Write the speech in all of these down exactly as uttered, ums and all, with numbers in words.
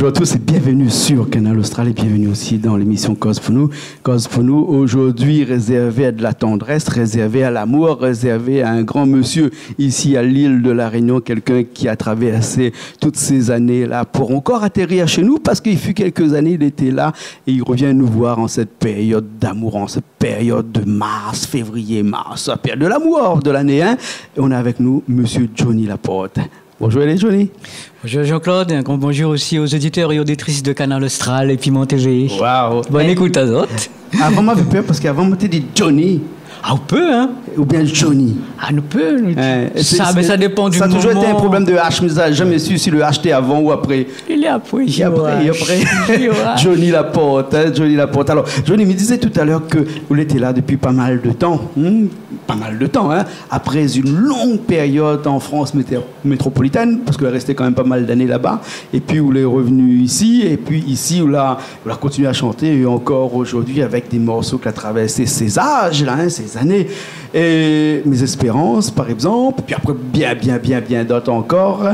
Bonjour à tous et bienvenue sur Kanal Austral et bienvenue aussi dans l'émission Koz pou nou. Koz pou nou, aujourd'hui réservé à de la tendresse, réservé à l'amour, réservé à un grand monsieur ici à l'île de la Réunion, quelqu'un qui a traversé toutes ces années-là pour encore atterrir chez nous, parce qu'il fut quelques années, il était là, et il revient nous voir en cette période d'amour, en cette période de mars, février, mars, la période de l'amour de l'année, hein. Et on a avec nous monsieur Johnny Laporte. Bonjour, Johnny. Bonjour Jean-Claude, et un grand bonjour aussi aux auditeurs et auditrices de Kanal Austral et Piment T V. Waouh. Bonne écoute à zot. Avan, moin lavé pèr, parske avan, moin té di Johnny. Ah, ou pé, hein ? Oubien Johnny. Ah, nou pé, nou. Hein, sa, mé sa i dépan du moman. Sa la touzour été in problèm de H, mé sa la zamé su si le H té avan ou apré. Li lé apré, li lé apré. Johnny Laporte, hein, Johnny Laporte. Alors, Johnny, mi dizé tout à l'heure ke ou lété la dopi pa mal de tan, hmm, pa mal de tan, hein, après une longue période en France mété-, métropolitaine, parce que vous avez resté quand même pas mal d'années là-bas, et puis vous êtes revenu ici, et puis ici, vous la, vous la continué à chanter, et encore aujourd'hui avec des morceaux qui ont traversé ces âges-là, hein, ces années. Et Mes Espérances, par exemple, puis après, bien, bien, bien, bien d'autres encore.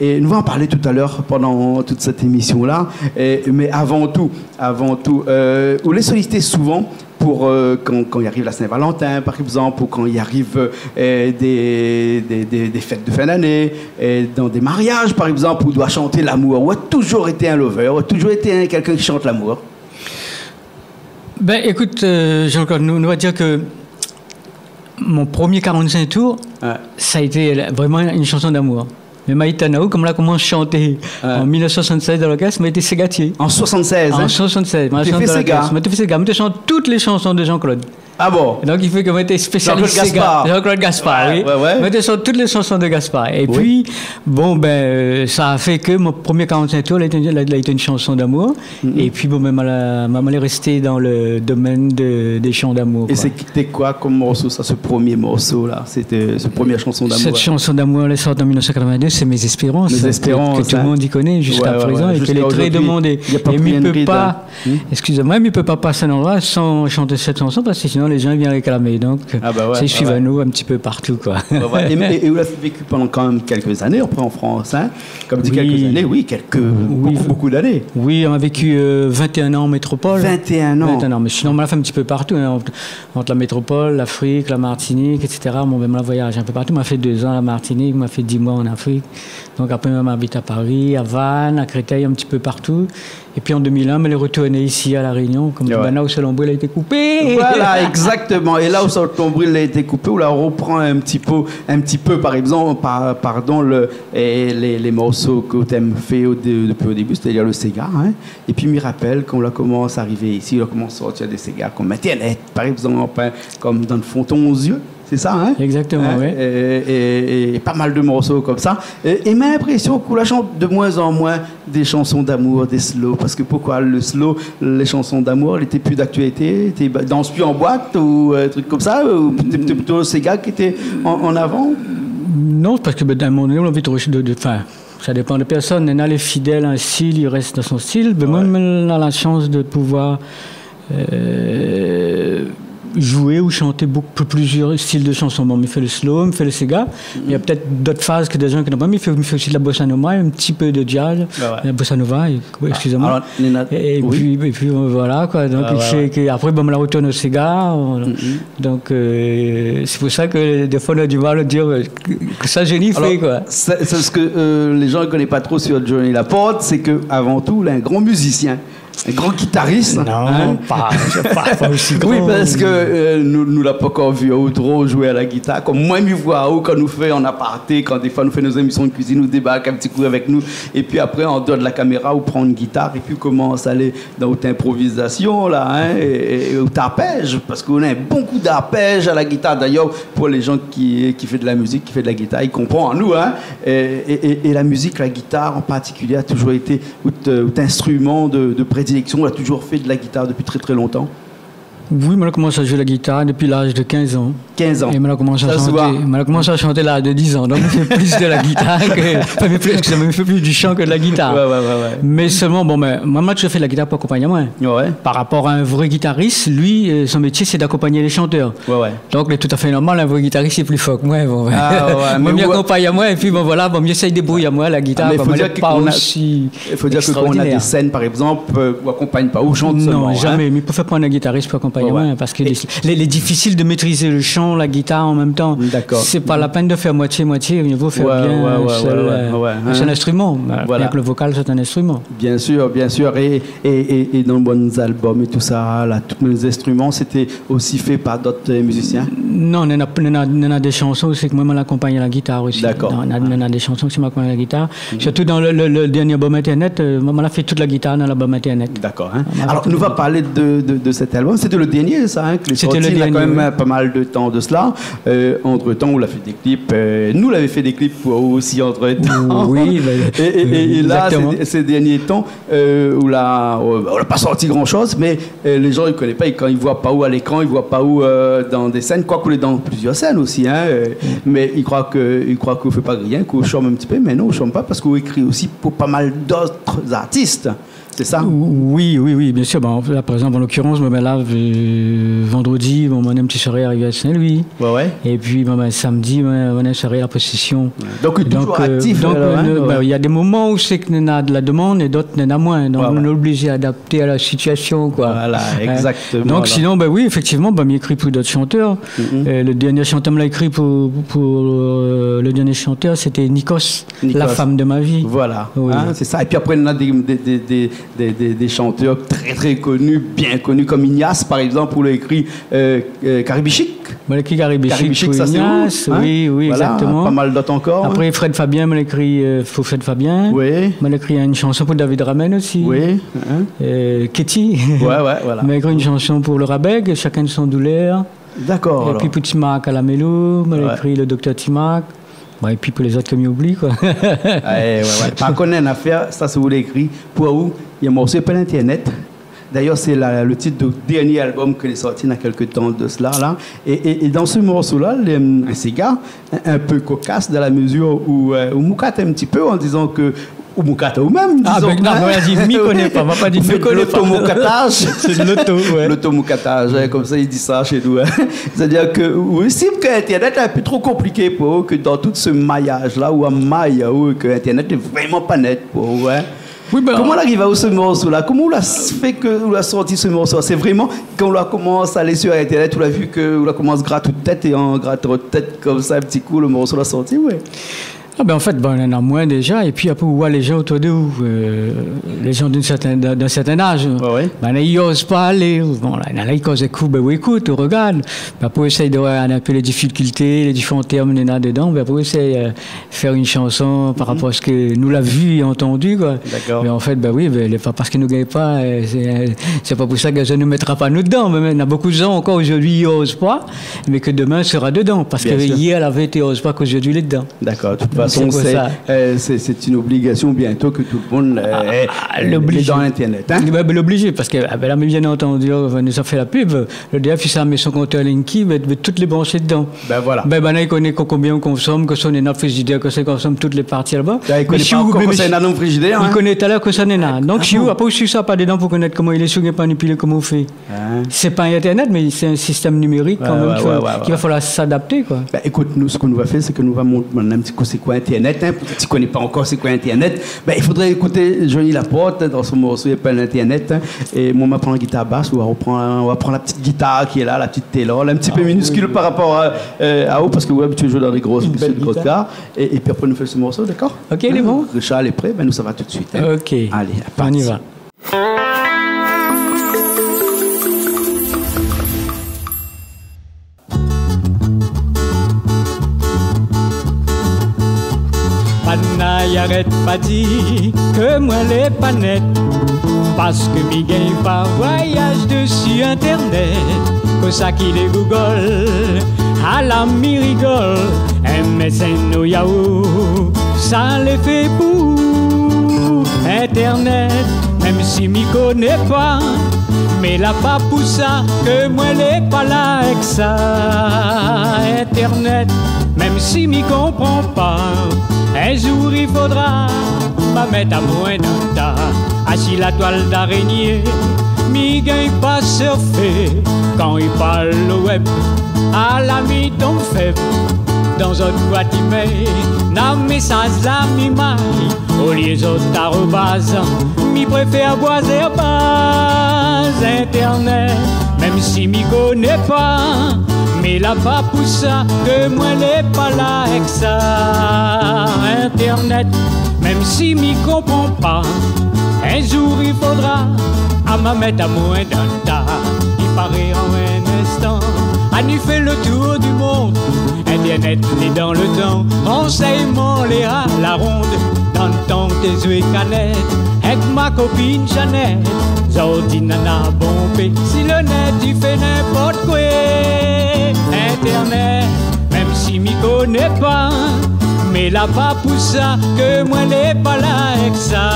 Et nous allons en parler tout à l'heure pendant toute cette émission-là. Et, mais avant tout, avant tout, euh, vous les sollicitez souvent pour, euh, kan, kan i ariv la Saint-Valentin, par exemple, ou kan i ariv, euh, des, des, des, des fêtes de fin d'année, euh, dans des mariages, par exemple, ou doi chanté l'amour, ou la touzour été in lover, ou la touzour été in, kèlkin ki shant l'amour ? Ben, ékout, euh, Jean-Claude, nou, nou va dir ke mon premié quarante-cinq tours, ouais, sa la été la, vréman in shanson d'amour. Mé ma étonn aou, kom la komans shanté, ouais, an mil nèf san soisant-sèz dan lorkès, moin té ségatié. An soisant-sèz, hein ? An soisant-sèz, moin té fé séga. Moin té fé séga. Moin té shant tout lé shanson de Jean-Claude. Ah bon ? Donk, i fé ke moin té spésialis séga. Jean-Claude Gaspard. Jean-Claude Gaspard, oui. Ouais, ouais, ouais. Moin té shant tout lé shanson de Gaspard. É pi, bon, ben, euh, sa la fé ke mon premié quarante-cinq tours la été, la, la été in shanson d'amour. Mhm. É pi, bon, ben, moin la, moin la resté dan le domèn de, dé shan d'amour, koi. É sé Té koi kom morso sa, se premié morso la ? Sété se premié shanson d'amour. Sèt shanson d'amour, èl la sort an mil nèf san katrovin-dé, sé Mes Espérances, ke, ke tout le monde i koné ziska prézan é ke lé tré demandé. Ouais, ouais, ouais. Ziska zordi, na pa pran in rid, hein. Hmm ? Eskiz amoin, mé mi pé pa pas in landroi san shant sèt shanson, parske sinon lé jan i vien réklamé. Donk, ah bah ouais, sé suiv anou in ti pé partou, koi. Ouais, ouais. É, é, é ou la véku pandan kan mèm kèk zané apré an Frans, hein ? Kom di, kèk zané, oui, kèk, bonpé, bonpé d'ané. Oui, nou la véku, euh, vingt et un an an métropol. Vingt et un an. Vingt et un an, mé sinon, moin la fé in ti pé partou, hein, ant, ant la métropol, l'Afrik, la Martinik, et cetera. Bon, ben, moin la voyaz in pé partou. Moin la fé dé zan la Martinik, moin la fé dis moi an Afrik. Donk apré, moin la abit a Paris, a Vannes, a Krétèy, in ti pé partou. É pi an deux mille un, moin la retourné isi a La Rénion, kom di banna, ousa lonbril la été koupé. Voilà, exactement. É la ousa lonbril la été koupé, ou la repran in ti pé, in ti pé, par exemple, par, pardon, le, é lé, lé morso ke ou té èm fé o dé-, dopi o débu, sétadir le séga, hein. É pi, mi rapèl, kan ou la komans arivé isi, ou la komans sortir dé séga kom Internet, par exemple, hein, kom Dans le fond de ton yeux. Sé sa, hein ? Exactement, oui. Hein ? É, é, é pa mal de morso kom sa. É, é ma linprésion ke ou la shant de moin an moin dé shanson d'amour, dé slow. Parske poukoi le slow, lé shanson d'amour, lété pi d'aktualité, té ba-, dans pi an boit ou, euh, truk kom sa, ou té, té plito séga ki té an, an avan ? Non, parske, ben, dan in moman doné, ou la anvi de, de, anfin, sa i dépan dé pèrsone. Néna lé fidèl a in stil, i rès dan son stil. Ben, moin, moin la la shans de pouvoir euh, zoué ou shanté bonpé, plizièr stil de shanson. Bon, mi fé le slow, mi fé le séga. Mhm. Néna pétèt d'ot faz ke dé jan i koné pa, mi fé, mi fé osi de la bossa nova, in ti pé de jazz, ah ouais, la bossa nova, é, oui, eskiz amoin. Alors, Nina, é, é pi, é pi, euh, voilà, koi. Donk, ah ouais, sé ke apré, bon, moin la retourn o séga, voilà. Mhm. Donk, euh, sé pou sa ke défoi, nou na du mal a dir, euh, ke, ke sa Johnny i fé, koi. Alors, sé, sé sak, euh, lé jan i koné pa tro sur Johnny Laporte, sé ke, avan tou, lé in gran mizisien. Gran gitaris, hein ? Non, pa, pa, pa osi gran. Oui, parske, euh, nou, nou la pankor vi aou tro zoué a la gitar. Kom moin, mi voi aou kan nou fé an aparté, kan défoi nou fé nout zémision de kuizine, ou débark in ti kou avèk nou. É pi apré, an déor de la kaméra, ou pran in gitar é pi ou komans alé dan out inprovizasion, la, hein, é, é, é out arpèj, parske ou na in bon kou d'arpèj a la gitar. D'ailleurs, pou lé jan ki, ki fé de la mizik, ki fé de la gitar, i konpran anou, hein. É, é, é, é la mizik, la gitar an partikilié, la touzour été out, euh, out instriman de, de prédilection, ou la touzour fé de la gitar dopi tré, tré lontan ? Oui, moin la komans a zoué la gitar dopi laz de kinz an. Kinz an. É moin la komans a shanté, moin la komans a shanté laz de diz an. Donk, mi fé plis de la gitar ke, anfin, mi fé plis, eskizé moin, mi fé plis di shan ke de la gitar. Ouais, ouais, ouais, ouais. Mé solman, bon, mé moin, moin la touzour fé la gitar pou akonpagn amoin. Ouais, ouais. Par rapor a in vré gitaris, li, euh, son métié, sé d'akonpagn lé shantèr. Ouais, ouais. Donk, lé toutafé normal, in vré gitaris lé pli for ke moin, bon. Ah, ouais, moin, mi akonpagn amoin, épi, bon, voilà, bon, mi éséy débrouy amoin la gitar, mé koi, fo dir ke kan ou na, osi ékstraordinèr. I fo dir ke kan ou na dé sèn, par égzanp, euh, ou akonpagn pa, ou shant solman, hein. Non, zamé. Mi préfèr pa in gitaris, mi préfèr pa akonpagn amoin, parske lé, lé, lé difisil de métriz le shan, la gitar an mèm tan. D'accord. Sé pa la pèn de fèr moitié-moitié, mié vo fèr bien in sèl, euh, in sèl instriman. Voilà. Bien ke le vokal sé in instriman. Bien sûr, bien sûr. Et, et, et, et dans vos albums et tout ça, là, tous les instruments, c'était aussi fait par d'autres, euh, musiciens ? Non, néna, néna, néna dé shanson, sé ke moin, moin la akonpagn la gitar osi. D'accord. Néna, néna dé shanson, sé moin la akonpagn la gitar. Mhm. Sirtou dan le, le, le dernié album Internet, euh, moin, moin la fé tout la gitar dan lalbum Internet. D'accord, hein. Moin la fé tout la gitar. Alors, nou va parlé de, de, de cet album. C'était le dernier, ça, hein, ke lé sorti, il y a quand même, euh, pas mal de temps de cela. C'était le dernier, oui. Euh, entre-temps, ou la fé dé clip, euh, nou lavé fé dé clip pou ou osi, entre-temps. Oui, ben, exactement. Et, et, et, et là, ces, ces derniers temps, euh, ou la, euh, ou la pa sorti gran shoz, mé, euh, lé jan i koné pa, é kan i voi pa ou à l'écran, i voi pa ou, euh, dan dé sèn, koi ke ou lé dan plizièr sèn osi, hein, euh, mé i kroi ke, i kroi ke ou fé pa rien, ke ou shom in ti pé, mé non, ou shom pa, parske ou ékri osi pou pa mal d'ot artis. Sé sa ? Oui, oui, oui, bien sûr. Bon, la, par égzanp, an lokirans, moin, ben la, euh, vandrodi, bon, moin néna in ti soiré a Rivièr Sin-Lwi. Ouais, ouais. Épi, bon, ben, samdi, moin, moin néna in soiré La Possession. Ouais. Donk, ou lé touzour aktif, alor, hein, euh, ouais. Donk, ben, néna dé moman ousa néna de la demann é d'ot néna moin. Donk, nou lé oblizé adapté a la sitiasion, koi. Voilà, exactement, alor. Hein. Donk, sinon, ben oui, éfèktivman, ben, mi ékri pou d'ot shantèr. Mhm. Euh, le dernié shantèr moin la ékri pou, pou, euh, le dernié shantèr, sété Nikos. Nikos. La femme de ma vie. Voilà. Oui. Hein, sé sa. Épi apré, néna dé, dé, dé shantèr trè, trè koni, bien koni, konm Ignace, par égzanp, ou la ékri, euh, euh, Karibichik. Moin la ékri Karibichik pou Ignace, sa sé ou, hein ? Oui, oui, voilà, exactement. Pa mal d'ot ankor, hein. Apré, Fred Fabien, moin la ékri, euh, pou Fred Fabien. Oui. Moin la ékri in shanson pou David Ramen osi. Oui, hein. Euh, Katie. Ouais, ouais, voilà. Moin la ékri in shanson pou Laura Bègue, Chacun son doulèr. D'accord, alor. Épi pou Timac à la mélo, moin la ékri le Docteur Timac. Bon, épi pou lézot ke mi oubli, koi. Ouais, ouais, ouais. Par kont, néna in afèr, sa sé ou la ékri, pou ou, néna in morso i apèl Internet. D'ailleurs, c'est la, le titre du dernier album ke lé sorti néna kèk tan de cela, là. Et, et, et dans ce morceau-là, le, un séga, un, un peu cocasse dans la mesure où, euh, ou moukat in ti pé en disant que ou moukat ou mèm, dizon. Ah, ben, non, moin la di, mi koné pa, moin la pa di, mi koné pa. Ou fé de l'automoukataz. Sé de l'auto, ouais. L'automoukataz, hein, konmsa i di sa shé nou, hein. Sétadir ke, oui, si ke Internet lé in pé tro konpliké pou ou, ke dan tout se mayaz-la, ou in may, ou ke Internet lé vréman pa nèt pou ou, hein. Oui, ben, koman la ariv aou se morso-la ? Koman ou la fé ke ou la sorti se morso-la ? Sé vréman kan ou la komans alé sur Internet, ou la vi ke ou la komans grat out tèt, é an gratant out tèt konmsa, in ti kou, le morso la sorti, ouais. Ah ben, an fèt, ben, néna moin déza, épi apré, ou voi lé jan otour de ou, euh, lé jan d'in sèrtin, d'in, d'in sèrtin az. Ouais, ouais. Ben, la, i oz pa alé. Bon, la, la, i koz èk ou, ben, ou ékout, ou rogard. Ben, apré, ou éséy de rogard in pé lé difikilté, lé diféran tèrm néna dedan. Ben, apré, ou éséy, euh, fé in shanson par rapor a sak nou la vi é antandi, koi. D'accord. Mé an fèt, ben oui, ben, lé pa parske nou gingn pa, euh, sé, euh, sé pa pou sa ke nou mètra pa nou dedan. Mé, mé néna bonpé de jan ankor zordi i oz pa, mé ke domin sera dedan. Parske yèr lavé té oz pa, ke zordi lé dedan. Bien sûr. D'accord. De toute façon, c'est, euh, c'est, c'est une obligation bientôt que tout le monde, euh, est, est dans Internet, hein. Ah, lé oblizé. Ben, ben, lé oblizé, parske, ah, ben, la, mé bien antandi, euh, nou sa fé la pub. Le dernié fis a mèt son konteur Linky, ben, ben, tout lé branshé dedan. Ben voilà. Ben, ben, la, i koné ko-, konbien ou konsom, kosa néna frizidèr, kosa i konsom tout lé parti laba. Ben, i koné pa ankor kosa néna dan frizidèr, hein. Mé si ou, mé si, i koné talèr kosa néna. Ah bon ? Donk, si ou, apré, ou suiv sa pa dedan pou konèt koman i lé, si ou gingn pa manipilé'y, koman ou fé ? Hein ? Sé pa Internet, mé sé in sistèm nimérik kan mèm, ouais, ouais, ouais, ouais, ki va faloir s'adapté, koi. Ben, ékout, nou, sak nou va fé, sé ke nou va mont-, mont in ti kou sé koi Internet, hein, pou sak i koné pa ankor sé koi Internet. Ben, i fodré ékout Johnny Laporte dan son morso i apèl Internet, hein. É moin, ma pran la gitar bas, ou va pran, ou va pran la ti gitar ki lé la, la ti ténor, la, in ti pé miniskil par rapor a, euh, a ou, parske ou lé abitié zoué dan dé gro gitar. Une belle guitare. É, épi apré, nou fé se morso, d'accord ? Ok, lé bon. Hein ? Richard lé pré, ben, nou sava tout de suite, hein. Ok. Allez, on y va. Allez, parti. Banna i arèt pa di ke moin lé pa nèt, parske mi gingn pa voyaz desi Internet. Kosa ki lé Google, ala mi rigol, MSN ou Yahoo, sa lé fé pou Internet. Mèm si mi koné pa, mé la pa pou sa ke moin lé pa la èk sa. Internet, mèm si mi konpran pa, in zour i fodra ma mèt amoin dan ta. Asi la toil d'araignée, mi gingn pa surfé kan i parl lo web. Ala mi tonm fèb, dan zot boit imèl, na mésaz la mi may, olié zot arobaz, mi préfèr boizer baz. Internet, mèm si mi koné pa, mé la pa pou sa ke moin lé pa la èk sa. Internet, mèm si mi konpran pa, in zour i fodra a ma mèt amoin dan ta. I paré an in instan, ani fé lo tour di mond. Internet lé dan lo tan, ransèyman lé a la rond. Dan tan té zoué kanèt èk ma kopine Jeannette, zordi nana bonpé si lo nèt i fé ninport koué. Internet, mèm si mi koné pa, mé la pa pou sa ke moin lé pa la èk sa.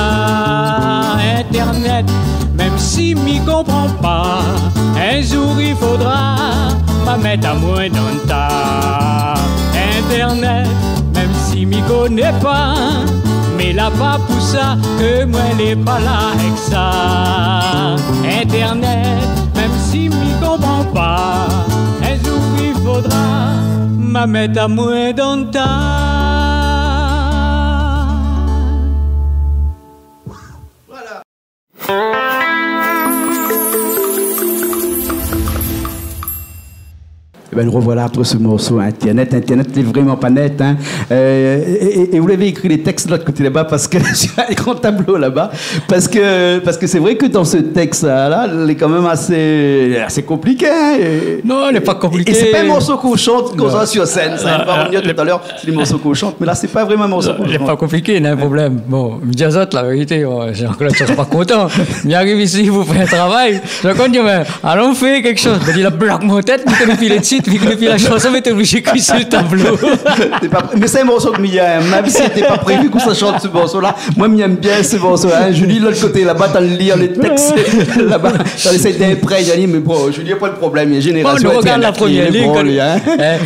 Internet, mèm si mi konpran pa, in zour i fodra ma mèt amoin dan ta. Internet, mèm si mi koné pa, mé la pa pou sa ke moin lé pa la èk sa. Internet, mèm si mi konpran pa, in zour i fodra ma mèt amoin dan ta. Voilà. Ében, nou rovoila apré se morso Internet. Internet lé vréman pa nèt, in. Euh, é, é, é ou lavé ékri lé tèks de lot koté laba, parske, sur in gran tablo laba, parske, parske sé vré ke dan se tèks-la, lé kan mèm asé, asé konpliké, in, é... Non, lé pa konpliké. É sé pa in morso k'ou shant konmsa sur sèn, sa, nou va revenir tout à l'heure sur lé morso k'ou shant, mé la, sé pa vréman in morso k'ou shant. Lé pa konpliké, na in problèm. Bon, mi di azot la vérité, bon, Jean-Claude sra pa kontan. Mi ariv isi pou fé in travay. Jean-Claude di, mé alon fé kékshoz. Bin, li la blok mon tèt, mi koné pi lé tit, mi koné pi la shanson, mi té oblizé ékri sur le tablo. Sé pa, mé sé in morso ke mi yèm, mèm si sété pa prévu k'ou sa shant se morso-la. Moin, mi yèm bien se morso, in. Julie, lot koté laba, tann lir lé tèks laba, tann éséy d'imprègn ali, mé bon, Julie, pa de problèm, li lé zénérasion Internet, li lé bon, li, in. Bon, nou rogard la promièr lign, in. Eh,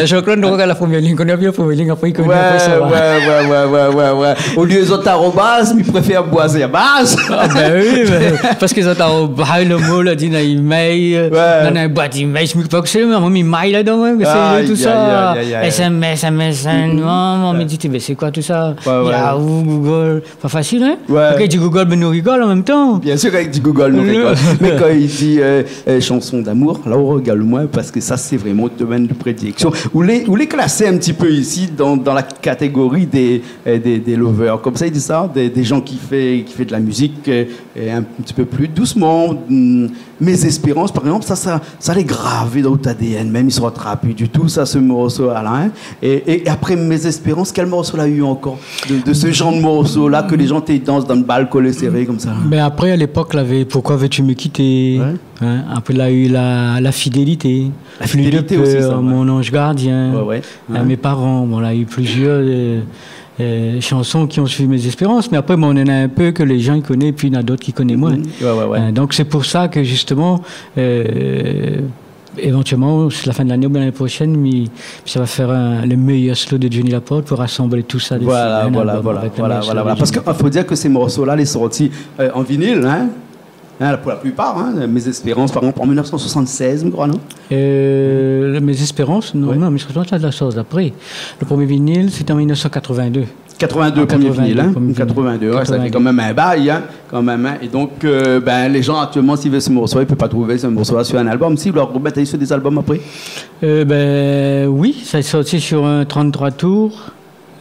eh, Jean-Claude, nou rogard la promièr lign, koné bien la promièr lign, apré, i koné apré sa, ouais. Ouais, ouais, ouais. Olié zot arobaz, mi préfèr boizer baz. Ah, bin oui, bin, parske zot arobaz, lo mo la di na email, euh, ouais, na, na boit email, mi koné pa kosa sé, mé moin, mi may ladan, ouais, sé tout sa. Aïe, aïe, aïe, aïe, aïe. S M S, M S N, non, moin, mi di, mé sé koi tout sa ? Ouais, ouais. Yahoo, Google. Pa fasil, in ? Ouais. Kan i di Google, bin nou rigol an mèm tan. Bien sûr, kan i di Google, nou rigol. Mé kan i di, euh, euh, chanson d'amour, la, ou rigol moin, parske sa, sé vréman out domèn de prédilection. Ou lé, ou lé klasé in ti pé isi dan, dan la katégori dé, euh, dé, dé lovers. Konmsa, i di sa, dé, dé jan ki fé, ki fé de la mizik, euh, é in ti pé pli dousman, hmm, Mes Espérances, par égzanp, sa, sa, sa lé gravé dan out A D N, mèm i sort pi ditou, sa, se morso-la, in. É, é apré Mes Espérances, kèl morso la u ankor de, de se janr de morso-la ke lé jan té i dans dan le bal kolé séré konmsa ? Bin apré, a lépok, lavé Pourquoi veux-tu me quitter ? Ouais. In, apré, la u la, La Fidélité. La Fidélité osi, sa, ouais. Plus de peur, Mon ange gardien. Ouais, ouais. In, Mes parents, bon, la u plizièr, euh, euh, chanson ki ont suivi Mes Espérances, mé apré, bon, néna in pé ke lé jan i koné, pi néna dot ki koné moin. Mhm. Ouais, ouais, ouais. Euh, donk sé pou sa ke, zistoman, euh, évantièlman, si la fin de l'ané oubien l'ané proshèn, mi, mi sava fé in, le meilleur slow de Johnny Laporte pou rasanbl tout sa dési, in album avèk le meilleur slow de Johnny Laporte. Voilà, voilà, voilà. Parske, euh, fo dir ke se morso-la, lé sorti, euh, an vinil, in. In, pou la plipar, in, Mes Espérances, par égzanp, an mil nèf san soisant-sèz, mi kroi, non ? Euh, le Mes Espérances, non, non, Mes Espérances, la, la sort apré. Le promié vinil, sété an mil nèf san katrovin-dé. Katrovin-dé, promié vinil, in. An katrovin-dé, promié vinil. Katrovin-dé, ouais, sa fé kan mèm in bay, in, kan mèm, in. É donk, euh, bin, lé jan aktièlman, si i vé se morso, i pé pa trouv se morso-la sur in album. Si, ou doi romèt sur dé album apré ? Euh, bin oui, sa la sorti sur in trente-trois tours.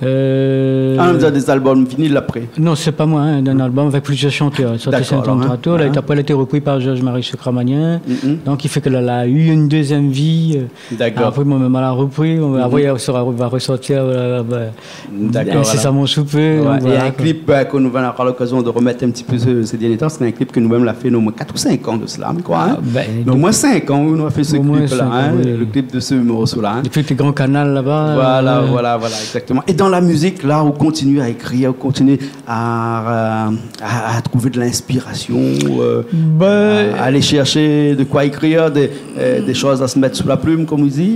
Euh, ah, ou la dé album vinil apré ? Non, sé pa moin, in, d'in album avèk plizièr shantèr. Dakor, alor, in. Sorti sur trente-trois tours, la, é apré, la été repri par Georges-Marie Secramanin. Mhm. Donk, i fé ke la, la u in dézièm vi, euh, Dakor. Apré, moin mèm, la repri, apré, sa va resortir, euh, euh, Dakor, voilà. Sé sa mon souper, donk voilà, koi. Ouais, é in klip, euh, ke nou va avoir lokazion de romèt in ti pé se, se dèrnié tan, sé in klip ke nou mèm la fé, non, omoin kat ou sink an de sela, mi kroi, in. Ah, bin, omoin sink an, oui, nou la fé se klip-la, in, oui. Omoin sink an, oui. Le klip de se morso-la, in. Dopi le Grand Canal laba, voilà, euh, voilà, voilà, égzaktoman. É Dan la mizik, la, ou kontinié a ékrir, ou kontinié a, euh, a, a trouv de linspirasion, euh, Ben, a, a alé shèrsh de koi ékrir, dé, euh, dé shoz a se mèt sou la plim, konm i di.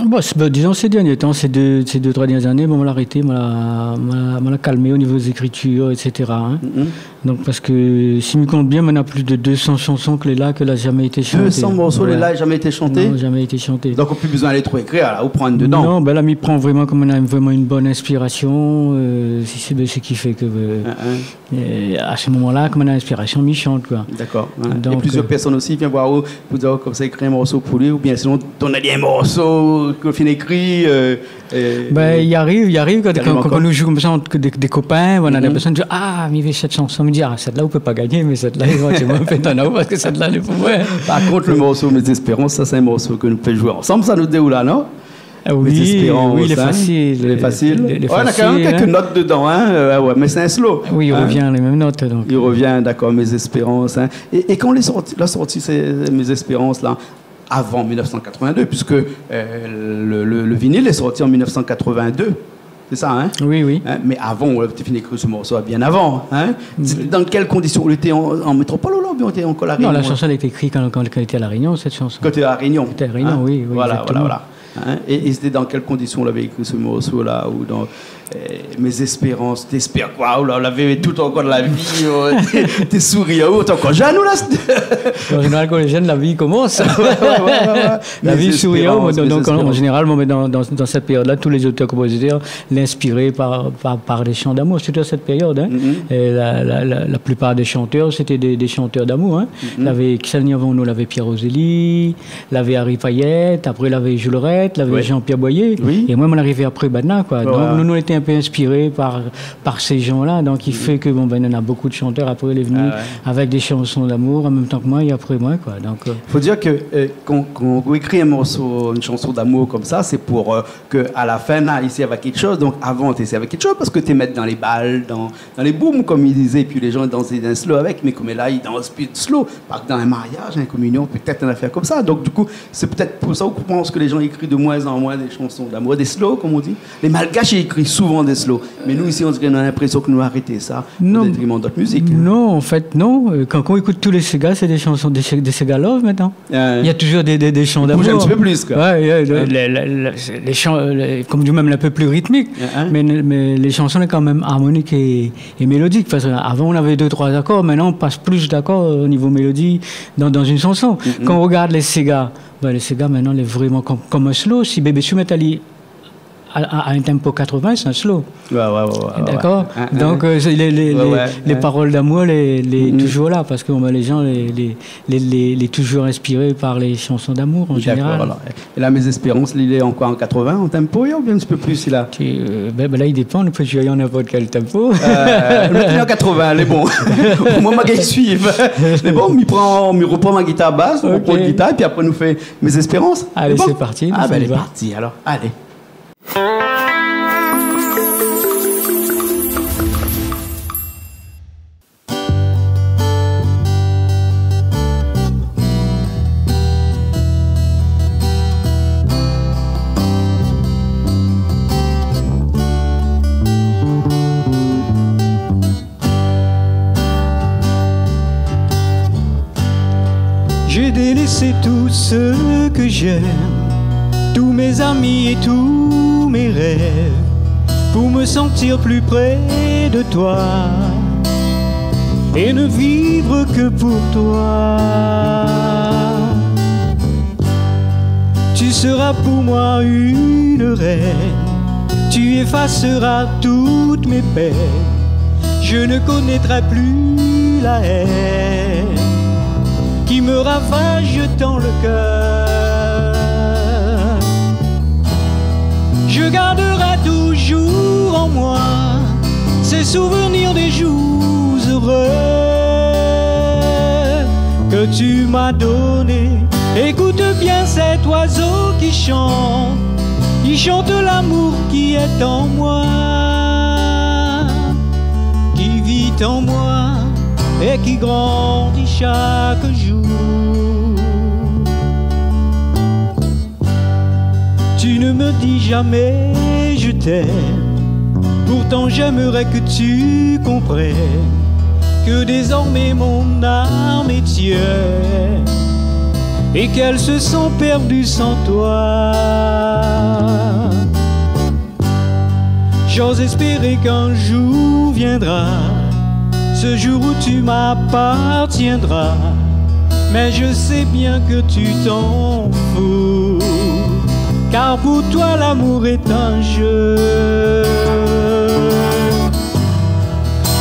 Bon, sé, ben, dizon, sé dernié tan, sé dé, sé dé, troi dernié zané, bon, moin la arété, moin la, moin la, moin la kalmé o nivo dé zékritir, et cetera, in. Mhm. Donk, parske si mi kont bien, moin néna plis de dé san shanson ke lé la, ke la zamé été shanté. Dé san morso lé la, zamé été shanté ? Non, zamé été shanté. Donk, ou pi bezoin alé tro ékrir, la, ou pran dedan. Non, ben la, mi pran vréman konm moin néna vréman in bone inspirasion, euh, sé, sé, ben, sé ki fé ke, euh, euh, a se moman-la, konm moin néna linspirasion, mi shant, koi. Dakor, in. Donk, é plizièr pèrsone osi i vien voir ou, pou dir, oh, konmsa, ékri in morso pou li, oubien sinon, ou néna in morso ke ou fine ékri, euh, É, ben, é i ariv, i ariv kan, i ariv kan, kan ankor. Nou zoué konmsa ant dé, dé kopin, voilà, dé pèrsone i di, ah, mi vé sèt shanson, mi di, ah, sèt-la, ou pé pa gagné, mé sèt-la, évantièlman, mi pé tann aou, parske sèt-la, lé pou moin. Par kont, le morso Mes Espérances, sa, sé in morso ke nou pé zoué ansanm, sa, nou dé ou la, non ? Ah oui, Mes Espérances, oui, lé fasil, lé fasil. Lé fasil, in. Ouais, néna kan mèm kèk not dedan, in, euh, ouais, mé sé in slow, in. Oui, i rovien lé mèm not, donk. I rovien, dakor, Mes Espérances, in. É, é kan lé sorti, la sorti, sé Mes Espérances, la, avan mil nèf san katrovin-dé, puiske, euh, le, le, le vinil lé sorti an mil nèf san katrovin-dé, sé sa, in ? Oui, oui. In, mé avan, ou té fine ékri se morso bien avan, in ? Mm. Sé dan kèl kondision ? Ou lété an, an métropol oubien ou lété ankor La Rényon ? Non, la shanson, èl la été ékri kan, kan, kan li lété La Rényon, sèt shanson. Kan ou lété La Rényon. Lété La Rényon, in ? Oui, oui, voilà, exactement. Voilà, voilà. In ? É, é sété dan kèl kondision ou lavé ékri se morso-la, ou dan Eh, Mes Espérances, té éspèr koi, ou la, ou lavé tout ankor dan la vi, euh, té, té souri, ou té ankor jeune, ou la ? An zénéral, kan lé jeune, la vi i komans. Ouais, ouais, ouais, ouais. La vi i souri, Mes Espérances, donk, an zénéral, bon, mé dan, dan, dan sèt périod-la, tout lé zotèr-konpozitèr lé inspiré par, par, par dé shan d'amour, sirtou sèt périod, in. Mhm. É la, la, la, la plipar dé shantèr, sété dé, dé shantèr d'amour, in. Mhm. Lavé, kisa la ni avan nou, lavé Pierre Ozélie, lavé Harry Payet, apré lavé Jules Rette, lavé Jean-Pierre Boyer. Oui. É moin, moin la arivé apré banna, koi. Ouais, ouais. Donk, nou, nou lété in pé inspiré par, par sé jan-la. Donk, i fé ke, bon, ben, néna bonpé de shantèr apré lé vni avèk dé shanson d'amour an mèm tan ke moin é apré moin, koi. Donk, euh, fo dir ke, euh, kan, kan ou ékri in morso, in shanson d'amour konmsa, sé pou, euh, ke a la fin, la, i sèrv a kékshoz. Donk, avan, té sèrv a kékshoz parske té mèt dan lé bal, dan dan lé boom, konm i dizé, épi lé jan i dansé dan slow avèk, mé koméla i dans pi slow. Par dan in mariaz, in kominion, pétèt in afèr konmsa. Donk, du kou, sé pétèt pou sa ou pans ke lé jan i ékri de moin an moin dé shanson d'amour, dé slow, konm i di. Lé Malgash i ékri souvan dé slow. Mé nou, isi, on diré nou na linprésion ke nou la arété sa, o détriman d'ot mizik, in. Non, an fèt, non. Euh, kan, kan ou ékout tout lé séga, sé dé shanson, dé sé-, dé séga love mintnan. Euh, néna toujour dé, dé, dé shan d'amour. I bouz in ti pé plis, koi. Ouais, ouais, lé, lé, lé, lé, lé shan, lé, konm di mèm, in pé pli ritmik. Mé, mé lé shanson lé kan mèm armonik é, é mélodik. Parske avan, navé dé, troi akor. Mintnan, i pas plis d'akor, euh, o nivo mélodi dan, dan in shanson. Kan ou rogard lé séga, ben, lé séga, mintnan, lé vréman konm, konm in slow. Si Bébé Sou i mèt ali a, a, a in tempo katrovin, sé in slow. Ouais, ouais, ouais, ouais. Dakor ? In, in. Donk, euh, sé lé, lé, lé, lé parol d'amour, lé, lé toujour la, parske, bon, ben, lé jan, lé, lé, lé, lé, lé toujour inspiré par lé shanson d'amour, an zénéral. Dakor, alor. É la, Mes Espérances, li lé ankor an katrovin, an tempo, oubien in ti pé plis, la ? Ti, euh, ben, ben, la, i dépan, nou pé zoué a ninport kèl tempo. Euh, nou mèt an katrovin, lé bon. Moin, ma gingn suiv. Lé bon, mi pran, mi ropran ma gitar bas, mi ropran la gitar, épi apré, nou fé Mes Espérances. Lé bon ? Alé, sé parti, nou i va. Ah, ben, lé parti, alor. Alé. J'ai délaissé tout ce que j'aime, tous mes amis et tous mes rêves, pour me sentir plus près de toi et ne vivre que pour toi. Tu seras pour moi une reine, tu effaceras toutes mes peines. Je ne connaîtrai plus la haine qui me ravage tant le cœur. Je garderai toujours en moi ces souvenirs des jours heureux que tu m'as donnés. Écoute bien cet oiseau qui chante, il chante l'amour qui est en moi, qui vit en moi et qui grandit chaque jour. Tu ne me dis jamais je t'aime, Pourtant, j'aimerais que tu comprennes que désormais mon âme est tienne et qu'elle se sent perdue sans toi. J'ose espérer qu'un jour viendra, ce jour où tu m'appartiendras. Mais je sais bien que tu t'en fous, car pour toi l'amour est un jeu.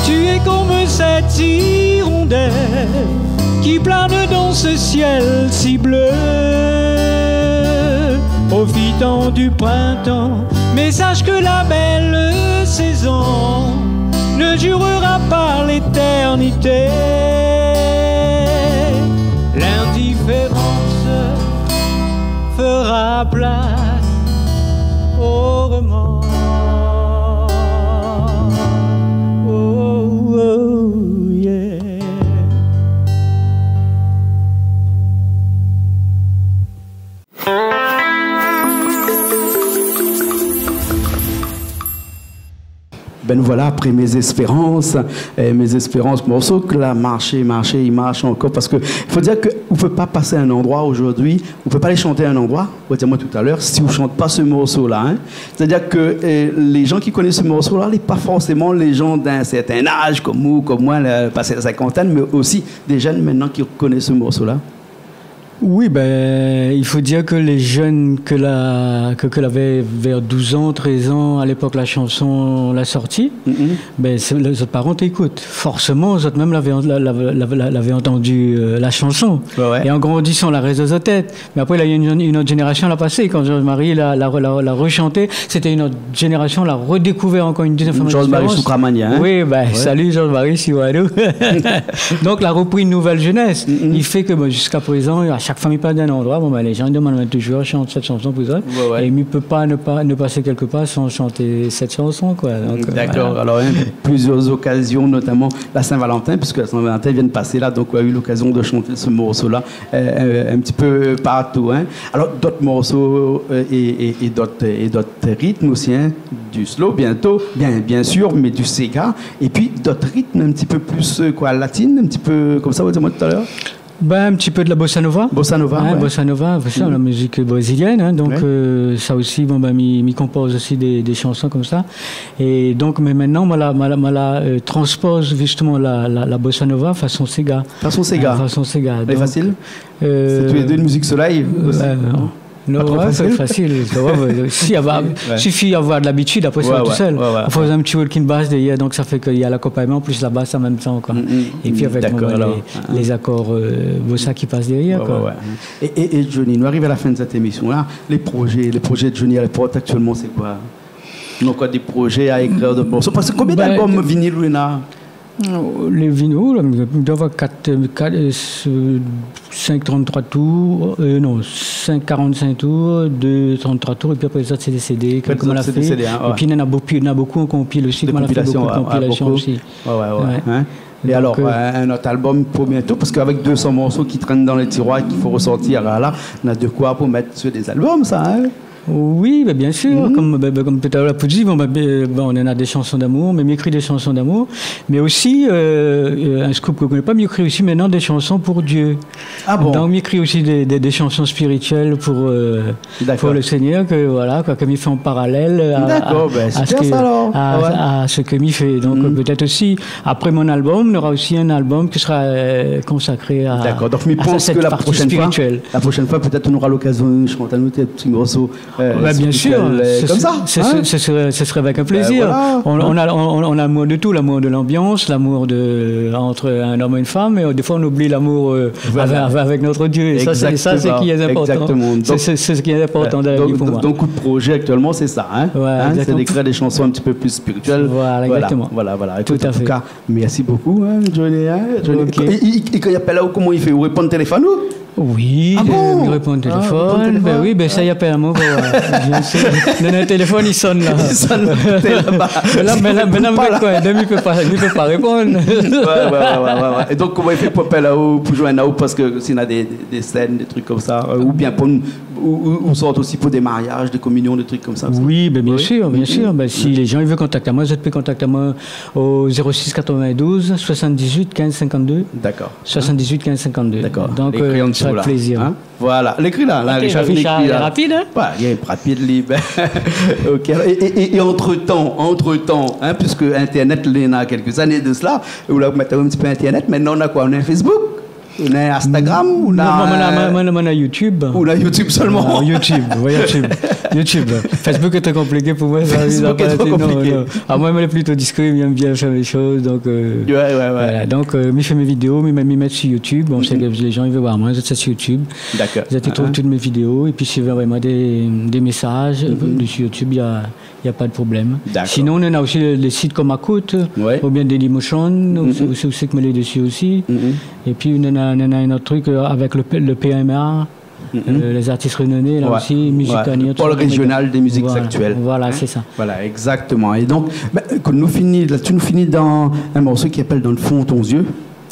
Tu es comme cette hirondelle qui plane dans ce ciel si bleu, profitant du printemps. Mais sache que la belle saison ne durera pas l'éternité. L'indifférence fera place au remords. Oh, oh, yeah. Bin nou voila apré Mes Espérances, é, Mes Espérances, morso ke la marshé, marshé, i marsh ankor, parske i fo dir ke ou pé pa pasé in landroi zordi, ou pé pa alé shant in landroi, ou la di amoin talèr, si ou shant pa se morso-la, in. Sétadir ke, é, lé jan ki koné se morso-la, lé pa forséman lé jan d'in sèrtin az, kom ou, kom moin, la, pasé la sinkantèn, mé osi dé jenn mintnan ki koné se morso-la. Oui, bin, i fo dir ke lé jenn ke la, ke, ke lavé vèr douz an, trèz an, a lépok la shanson la sorti, bin, sé, lé zot paran té ékout. Forséman, zot mèm lavé, la, la, la, la, lavé antandi, eu, la shanson. Ouais, ouais. É an grandisan, la rès dan zot tèt. Mé apré, la, in, in ot zénérasion la pasé. Kan Georges Marie la, la, la, la reshanté, sété in ot zénérasion la redékouvèr ankor in dézièm foi Mes Espérances. Georges Marie Soucramania, in ? Oui, bin, salu Georges Marie, si ou ékout. Donk, la repri in nouvèl jenès. I fé ke, bon, ziska prézan, a shak foi mi pas dan in landroi, bon, bin, lé jan i demann amoin touzour shant sèt shanson pou zot. Ouais, ouais. É mi pé pa ne pa, ne pasé kèlkepar san shanté sèt shanson, koi. Donk, eu, dakor. Voila. Alor, in, plizièr okazion, notaman la Saint-Valentin, puiske la Saint-Valentin i vien pasé la, donk, ou la u lokazion de shanté se morso-la, eu, eu, in ti pé partou, in. Alor, d'ot morso, eu, é, é, é d'ot, é d'ot ritm osi, in, du slow bientôt, bien, bien sûr, mé du séga, épi d'ot ritm in ti pé plis, eu, koi, latin, in ti pé konmsa, ou la di amoin talèr. Bin, in ti pé de la bossa nova. Bossa nova, ouais. Bossa nova, sé sa, la mizik brézilièn, in, donk, eu, sa osi, bon, bin, mi, mi konpoz osi dé, dé shanson konmsa. É donk, mé mintnan, moin la, moin la, moin la, eu, transpoz zistoman la, la, la bossa nova fason séga. Fason séga. Eu, fason séga. Lé fasil ? Donk, eu, sé tou lé dé in mizik solèy osi, eu, non ? Non, pa tro fasil. Ouais, sé fasil. Ouais, ouais, sifi avoir de labitid, apré sa i sort tousèl. Ouais, ouais, ouais. I fo in ti walking bass dèrièr, donk sa fé ke néna lakonpagnman plis la bas an mèm tan, koi. Épi avèk, dakor, lé, alor, lé zakor, eu, bossa ki pas dèrièr, koi. Ouais, ouais. É, é, é Johnny, nou ariv a la fin de sèt émision-la. Lé projé, lé projé de Johnny Halport aktièlman, sé koi ? Néna ankor dé projé a ékrir, d'ot morso ? Parske konbien d'albom vinil ou néna ? Eu, lé vinil, la, mi doi avoir kat, eu, kat, eu, s-, eu, sink trant-troi tour, eu, non, sink karant-sink tour, dé trant-troi tour, épi apré sa, sé dé CD, ke, ke moin la fé. Sé dé CD, in, ouais. Épi néna bokou, néna bokou an konpil osi, ke moin la fé bokou de konpilasion osi. Konpilasion, ouais, bokou. Ouais, ouais, ouais. É donk, alor, eu, in, in ot albom pou bientôt, parske avèk dé san morso ki trèn dan lé tiroir, k'i fo resortir, la, la, néna de koi pou mèt su dé albom, sa, in ? Oui, bin, bien sûr, kom, bin, bin, kom talèr la pou di, bon, bin, bin, bon, néna dé shanson d'amour, mé mi ékri dé shanson d'amour, mé osi, eu, eu, in scoop ke ou koné pa, mi ékri osi mintnan dé shanson pou Dieu. Ah bon ? Donk, mi ékri osi dé, dé, dé shanson spirituèl pou, eu, pou le Seigneur, ke, voila, koi, ke mi fé an paralèl a, a, a sak, a, a sak mi fé. Donk, pétèt osi, apré mon albom, nora osi in albom ki sera, eu, konsakré a, a sèt parti spirituèl. Dakor. Donk, mi pans ke la proshèn foi, la proshèn foi, pétèt, nou nora lokazion de shant in ot ti morso. Eu, bin, bien sûr, eu, sé, konmsa, sé, in ? Sé, sé, sé sré avèk in plézir. Bin, voila. On, on a, on, on a lamour de tout, lamour de lanbians, lamour de, ant in om é in fanm, mé, eu, défoi, on oubli lamour, eu, avèk, avèk, avèk nout Dieu. É sa, sé, sa, sé ki lé inportan. Voilà. Égzaktoman. Sé, sé, sé sak lé inportan dan la vi pou moin. Donk, donk, out projé aktièlman, sé sa, in ? Voilà, égzaktoman. In, sé d'ékrir dé shanson in ti pé pli spirituèl. Voilà, égzaktoman. Voilà, voilà. Tout à fait. Ékout, an tou ka, mèrsi bokou, in, Johnny, in, Johnny. OK. É, é, é kan i apèl aou, koman i fé ? Ou réponn téléfone, ou ? Ah bon ? Oui, mi réponn téléfone. Ah, ou réponn téléfone. Bin oui, bin sa i apèl amoin, koi. Néna in téléfone, i sone la. I sone, té laba. Mé la, mé la, mé la, mi pé pa, mi pé pa réponn. Ouais, ouais, ouais. É donk, koman i fé pou apèl aou, pou zoinn aou, parske si néna dé, dé, dé sèn, dé trik konmsa, eu, oubien pou nou ou, ou, ou sort osi pou dé mariaz, dé kominion, dé trik konmsa osi ? Oui, bin, bien sir, bien sir. Bin, si lé jan i vé kontakt amoin, zot i pé kontakt amoin o zéro six quatre-vingt-douze soixante-dix-huit quinze cinquante-deux. Dakor. Soixante-dix-huit quinze cinquante-deux. Dakor. Donk, ékri an dsou la, avèk plézir. Voilà, lékri la, la, Richard, lékri la. Rapid, in ? Ouais, lé rapid, li. OK. É, é, é, é antretan, antretan, in, puisk Internet, néna kèlk zané de sela, ou la, ou mèt in ti pé Internet, mintnan, ou na koi ? Ou na Facebook ? Ou na Instagram ? Ou na, moin, moin na, moin, moin na YouTube. Ou na YouTube solman ? Ah, YouTube, oui, YouTube. YouTube. Facebook lé tré konpliké pou moin, sa, Facebook lé tro konpliké. Non, non. Ah, moin, moin lé plito diskré, mi èm bien fé mé shoz, donk, euh, voilà. Donk, euh, mi fé mé vidéo, mi, mi mèt su YouTube. Bon, sé ke lé jan i vé voir amoin, zot i sava su YouTube. Dakor. Zot i trouv tout mé vidéo, épi si zot i anvoy amoin dé, dé mésaz, euh, dsi YouTube, na, na pa de problèm. Dakor. Sinon, nou na osi lé, lé sit konm Akout, oubien Dailymotion, ousa, ousa, ousa ke mi lé dsi osi. Épi, nou na, nou na in ot trik, euh, avèk le P-, le P M A, euh, lé zartis renoné, la osi, Musique Tania, tout sa. Le pôle régional des musiques actuelles. Voilà, sé sa. Voilà, exactement. É donk, bin, kan nou fini, la, ou fini dan in morso ki apèl Donn fon ton zié.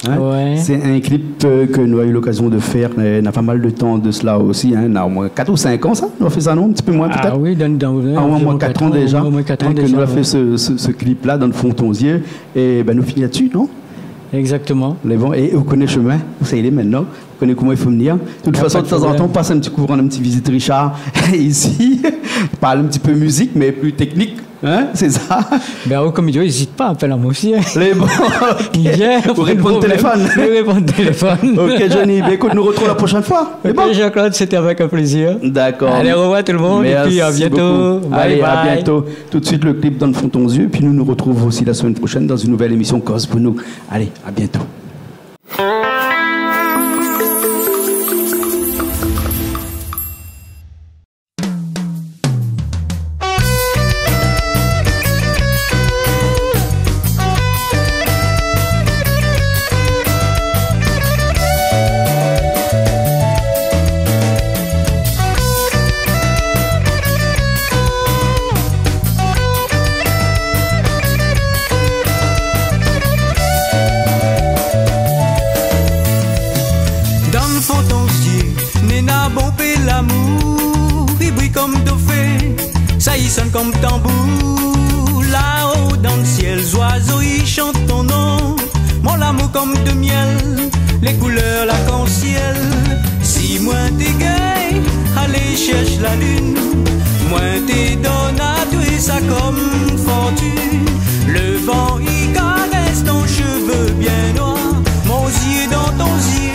In ? Ouais. Sé in klip, euh, ke nou la u lokazion de fèr, euh, na pa mal de tan de sela osi, in, na omoin kat ou sink an sa, nou la fé sa, non ? In ti pé moin, pétèt ? Ah oui, dan, dan, ah, omoin, omoin kat an déza, omoin kat an déza, ke nou la fé se, se, se klip-la, Donn fon ton zié. É bin, nou fini la dsi, non ? Exactement. Lé bon, é ou koné shomin, ousa i lé mintnan, ou koné koman i fo vnir. Na pa de problèm. De tout fason, tazantan, pas in ti kou, rann in ti vizit Richard isi, parl in ti pé mizik, mé pli téknik. In, sé sa. Bin, ou, konm i di, ézit pa, apèl amoin osi, in. Lé bon, OK. Bien, ou réponn téléfone. Ou réponn téléfone. OK, Johnny, bin, ékout, nou artrouv la proshèn foi. Lé bon ? OK, Jean-Claude, sété avèk in plézir. Dakor. Allez, au revoir tout le monde, et puis à bientôt. Merci beaucoup. Bye bye. Allez, à bientôt. Tout de suite, le clip Donn fon ton zié, épi nou, nou artrouv osi la semèn proshèn dan in nouvèl émision Koz pou nou. Allez, à bientôt. Donn fon ton zié, néna bonpé lamour, i briy konm dofé, sa i sonn konm tanbour. Lao dan le sièl, zoizo i shant ton non. Mon lamour konm de mièl, lé koulèr larkansièl. Si moin té gingn alé shèrsh la lune, moin té donn atoué sa konm fortune. Le van i karès ton shové bien noir, mon zié dan ton zié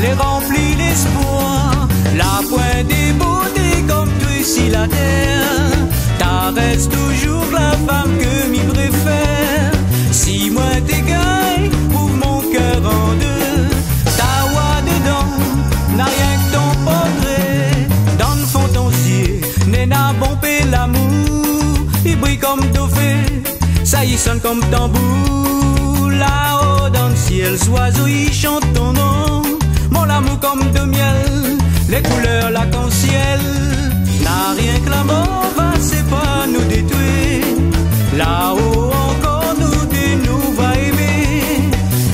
lé ranpli léspoir. La poin de boté konm toué si la tèr, ta rès toujour la fanm ke mi préfèr. Si moin té gingn kouv mon kèr an dé, ta oir dedan na rienk ton portré. Donn fon ton zié, néna bonpé lamour, i briy konm dofé, sa i sonn konm tanbour. Lao dan le sièl, zoizo i shant ton non. Mon lamour konm de mièl, lé koulèr larkansièl. Na rienk la mor va sépar nou dé toué. Lao ankor nou dé nou va émé.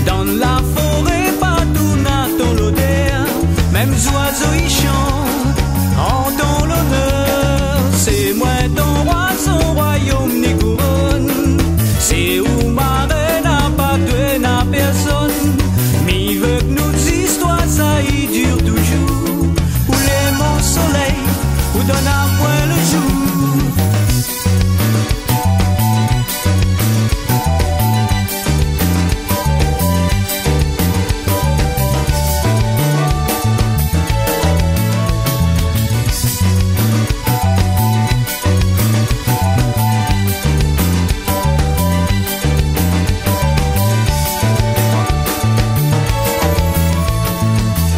Dan la foré partou na ton lodèr. Mèm zoizo i shant an ton lonèr. Sé moin ton roi, san roiyom ni kouronn. Sé ou ma rèn, apa toué na pèrsonn. Mi vé ke nout zistoir sa i dir toujour. Ou lé mon solèy, ou donn amoin le jour.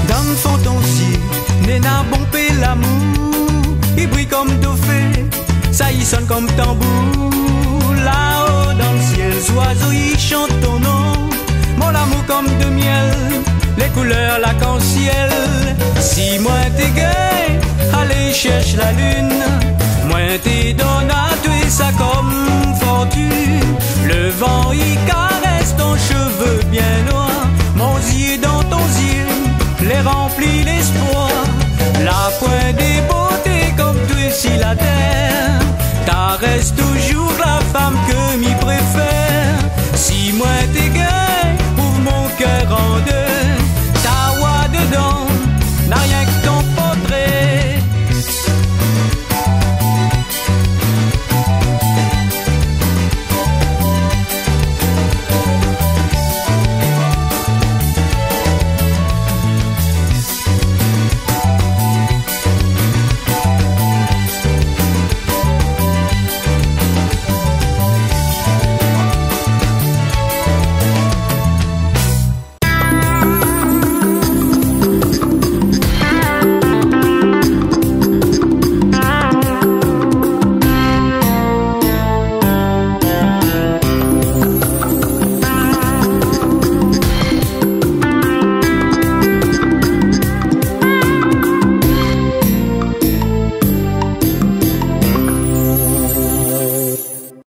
Donn fon ton zié, néna bonpé lamour, i briy konm dofé, sa i sonn konm tanbour. Lao dan le sièl, zoizo i shant ton non. Mon lamour konm de mièl, lé koulèr larkansièl. Si moin té gingn alé shèrsh la lune, moin té donn atoué sa konm fortune. Le van i karès ton shové bien noir, mon zié dan ton zié lé ranpli léspoir. La poin de bo